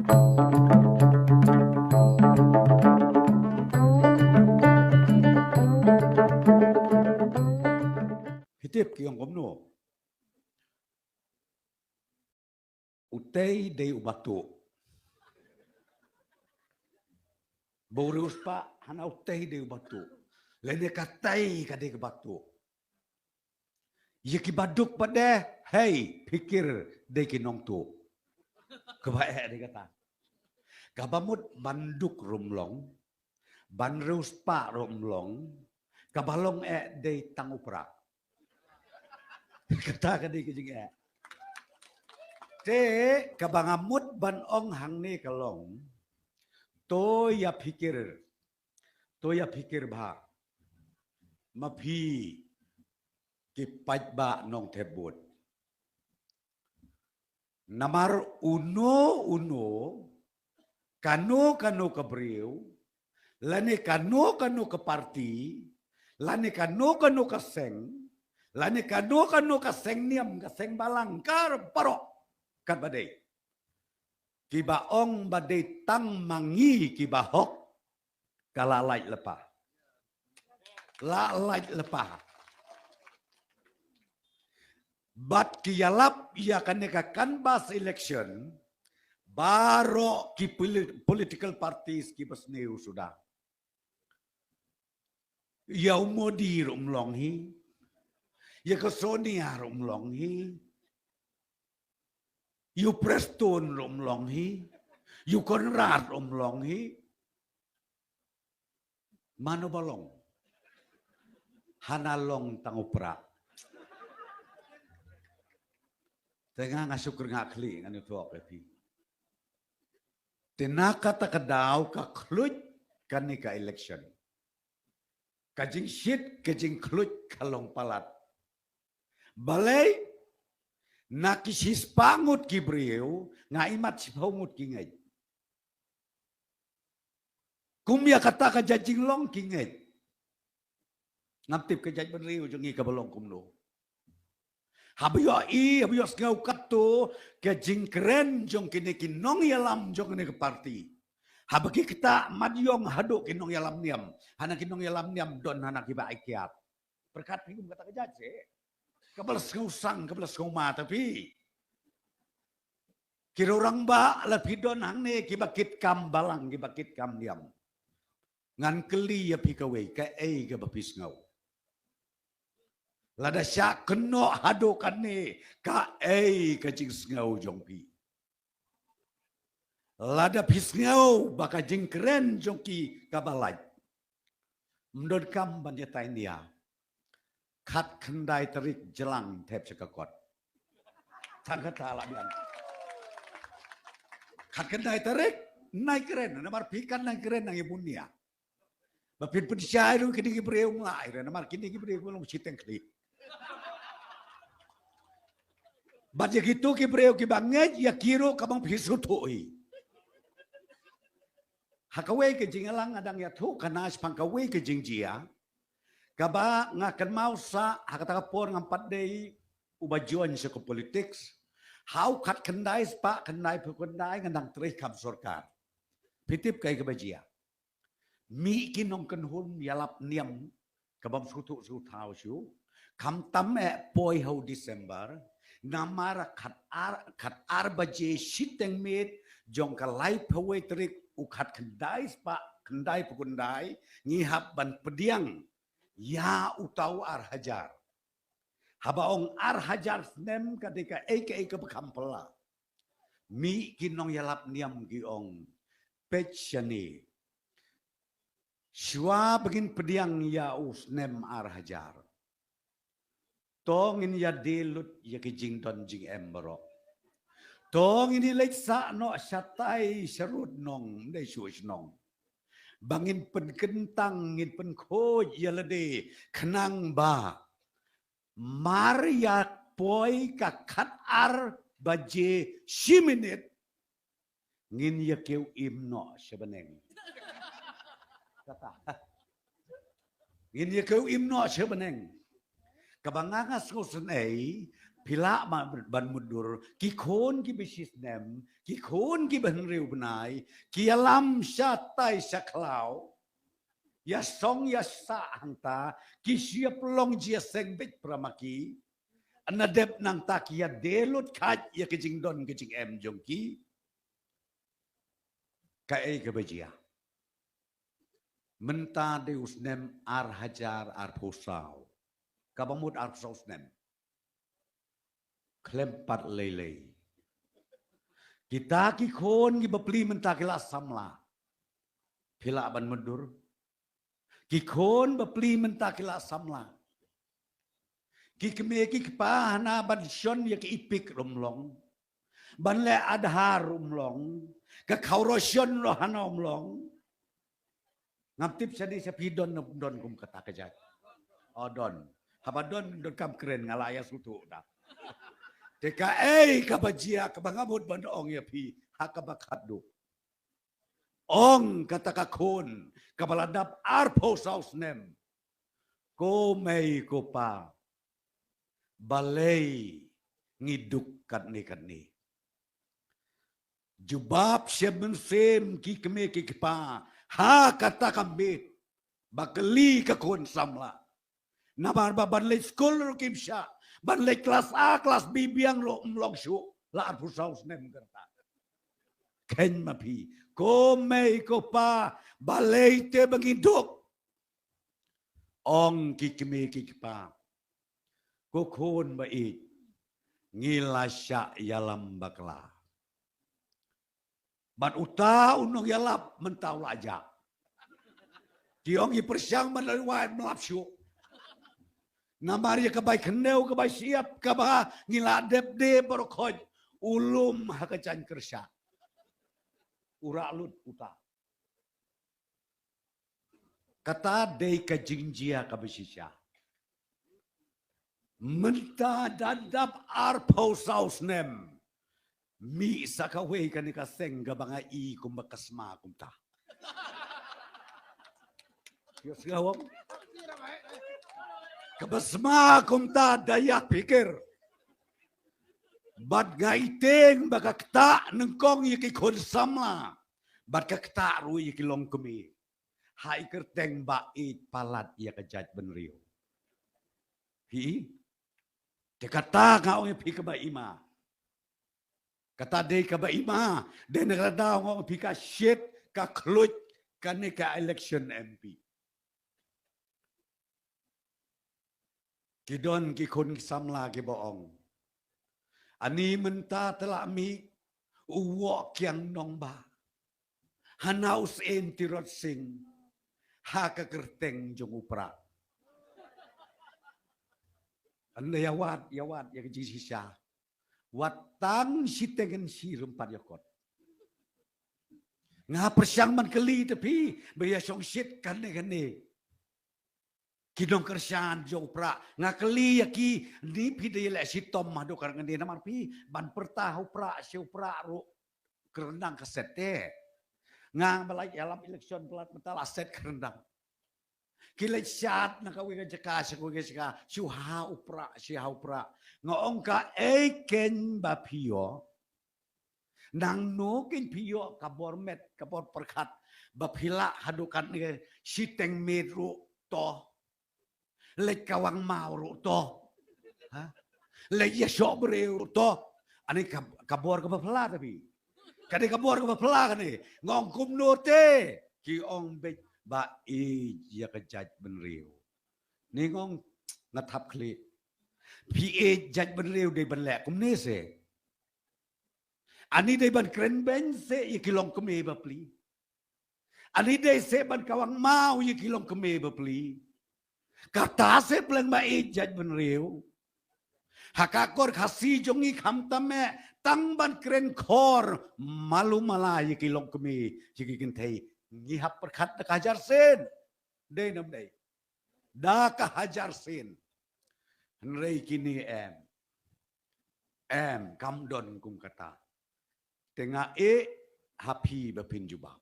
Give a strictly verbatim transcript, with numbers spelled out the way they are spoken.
Phi tip ki ong kumno? Utei dei uba tuh. Ba u riewspah hana utei dei uba tuh. Lane katei ka dei kaba tuh. Ïa kiba duk pat de, hei, pyrkhat dei ki nongtuh. Kaba eh dei kata. Kaba mut ban duk ruh ym long, ban riewspah ruh ym long, kaba long eh dei tang u prah. Kata ka dei ka jingeh. Te kaba nga mut ban ong hangne ka long, to ïa pyrkhat, to ïa pyrkhat bha. Ma phi ki paidbah Nongthep Bud. Namar uno uno, kano kano ka briew, lane kano kano ka parti, lane kano kano ka seng, lane kano kano ka seng niam, ka seng balang, ka baroh katba dei. Kiba ong ba dei tang ma ngi kiba hok, ka la lait lypa. La lait lypa. Bad ki ïalap ïa kane ka canvass election, baroh ki poli-, political parties kiba sniew suda. Ïa u Modi ruh ym long hi. Ïa ka Sonia ruh ym long hi. Ïa u Prestone ruh ym long hi. Ïa u Conrad ruh ym long hi. Mano ba long? Hana long tang u prah. Te nga nga shu kyrngah khlieh ngan ïathuh ïa phi. Te na kata ka daw ka khluit kane ka election. Ka jingshit, ka jingkhluit ka long palat. Balei? Na ki shispah ngut ki briew, nga imat shiphew ngut ki ngeit. Kum ïa kata ka jait jinglong ki ngeit. Ngam tip ka jait bynriew jong ngi kaba long kumno. Haba ïohi, haba ïohsngew katto ka jingkren jong kine ki nongïalam jong kane ka parti. Haba ki ktah mat ïong haduh ki nongïalam niam. Hana ki nongïalam niam don hana kiba ai kiad. Pyrkhat phi kum kata ka jait seh. Kaba la sngewsang, kaba la sngewma ta phi. Ki rangbah la phi don hangne kiba kit kam balang, kiba kit kam niam. Ngan kylli ïa phi kawei, kaei kaba phi sngew? Lada shah kynnoh haduh kane, kaei ka jingsngew jong phi? Lada phi sngew ba ka jingkren jong ki kaba lait, ym donkam ban ïatai nia. Khatkhyndai tarik Jylliew thep sha ka kot. Tang kata la biang. Khatkhyndai tarik, nai kren, namar phi kan nai kren nang ïa bun nia. Ba phin pynshai ruh kine ki briew mlai re, namar kine ki briew ki long shiteng khlieh. Bad ïa kito ki briew kiba ngeit ïa ki ruh ka bang phi sngewthuh hi. Ha kawei ka jingïalang nga dang ïathuh kane shaphang kawei ka jingjia. Kaba nga kynmaw sa ha kata ka por ngam pat dei uba join sha ka politics. Ha u khatkhyndai spah khyndai phew khyndai nga dang trei kam sorkar. Phi tip kaei kaba jia? Mih ki nongkynhun ïalap niam ka bym sngewthuh sngewthaw shuh. Khamtam eh poi ha u December, namar khatar, khatar baje shiteng miet jong ka laiphew wei tarik u khatkhyndai spah khyndai phew khyndai ngi hap ban pdiang ïa uta u ar hajar. Haba ong ar hajar snem ka dei kaei kaei kaba kham pla. Mih ki nongïalap niam ki ong, peit shane. Shuwa ba ngin pdiang ïa u snem ar hajar, to ngin ïadie lut ïa ki jingdon jingem baroh. To ngin ïaleit sah noh shatai sharud nong, ym dei shuh shnong. Ba ngin pynkyntang, ngin pynkhuid ïa lade khnang ba mar ïa poi ka khatar baje shi minit ngin ïa kiew im noh sha bneng. Kata. Ngin ïa kiew im noh sha bneng. Kaba nga nga sngewsynei, Phi lah ban mutdur, ki khun ki ba shisnem, ki khun ki ba hynriew bnai, ki ïalam shatai sha khlaw, ïasong ïasah hangta, ki shu ïa pynlong jingïaseng beit para ma ki. Nadep nangta ki ïa dei lut khat ïa ka jingdon ka jingem jong ki. Kaei kaba jia? Mynta dei u snem ar hajar arphew saw. Kaba mut arphew saw snem. Khlem pat lei lei, kita ki khun ki bapli mynta ki la samla. Phi lah ban mutdur, ki khun bapli mynta ki la samla. Ki kmie ki kpa hana ban shon ïa ka EPIC ruh ym long, ban leh Aadhaar ruh ym long, ka khawrashon ruh hana ym long. Ngam tip shane sha phi don, don kum kata ka jait. O don. Haba don, donkam kren, nga la ïa sngewthuh da. Te kaei kaba jia kaba nga mut ban ong ïa phi ha kaba khatduh? Ong kata ka khun kaba la dap arphew saw snem, ko mei ko pa, balei ngi duk katne katne? Jubab sha mynsiem ki kmie ki kpa ha kata ka miet ba kylli ka khun samla. Namar ba ban leit skul ruh kim shah, ban leit klas A klas B biang ruh ym long shuh la arphew saw snem kata. Khein ma phi, ko mei ko pa, balei te ba ngi duk? Ong ki kmie ki kpa, ko khun ba ïeit, ngi la shah ïalam bakla. Bad uta u nongïalap mynta u la jah. Ki ong ki pyrshang ban leit wai, ym lap shuh. Namar ïa ka bai khyndew, ka bai shyiap kaba ngi la dep de baroh khoit, u lum ha ka jaiñ kyrshah. U rah lut uta. Kata dei ka jingjia kaba shisha. Mynta da dap arphew saw snem, mih sa kawei kane ka seng kaba nga i kumba ka sma kumta. Ïa sngewbha, kaba sma kumta da ïa pyrkhat. Bad nga i tieng ba ka ktah nyngkong ïa ki khun samla, bad ka ktah ruh ïa ki longkmie. Ha i kyrteng ba ïeit palat ïa ka jaitbynriew. Phi i? Te kata nga ong ïa phi kaba ima. Kata dei kaba ima. Dei na kata daw nga ong ïa phi ka shit, ka khluit kane ka election MP. Ki don ki khun ki samla kiba ong, ani mynta te la mih u woh kiang nongbah, hana u Syiem Tirot Sing, ha ka kyrteng jong u Prah. Ynda ïa wad, ïa wad ïa ka jingshisha. Wat tang shiteng ngan shi rympat ïa kot. Nga pyrshang ban kylli te phi ba ïa shong shit kane kane. Ki nongkyrshan jong u Prah, nga kylli ïa ki, ni phi da ïaleh shitom haduh katne katne, namar phi ban pyrta ha u Prah sha u Prah ruh ka ryndang ka set te. Nga ba la ïalam election palat mynta la set ka ryndang. Ki leit shad na kawei ka jaka sha kawei ka jaka, shu ha u Prah, shu ha u Prah. Nga ong kaei kein ba phi ïoh? Nangno kein phi ïoh ka bor met, ka bor pyrkhat, ba phi lah haduh katne, shiteng miet ruh to, leit kawang maw ruh to, ha? Leit ïashoh briew ruh to. Ani ka, ka bor kaba phylla te phi. Kane ka bor kaba phylla kane. Nga ong kumno te? Ki ong beit ba ïeit ïa ka jaitbynriew. Ni nga ong nga thap khlieh. Phi ïeit jaitbynriew dei ban leh kumne se? Ani dei ban kren beiñ se ïa ki longkmie bapli? Ani dei se ban kawang maw ïa ki longkmie bapli? Kata se pleng ba ïeit jaitbynriew. Ha ka akor Khasi jong ngi khamtam eh tang ban kren khor malu mala ïa ki longkmie, ïa ki kynthei, ngi hap pyrkhat da ka hajar sien. Dei ne ym dei? Da ka hajar sien. Hynrei kine em. Em, kam don kum kata. Te nga ïeh ha phi ba phin jubab.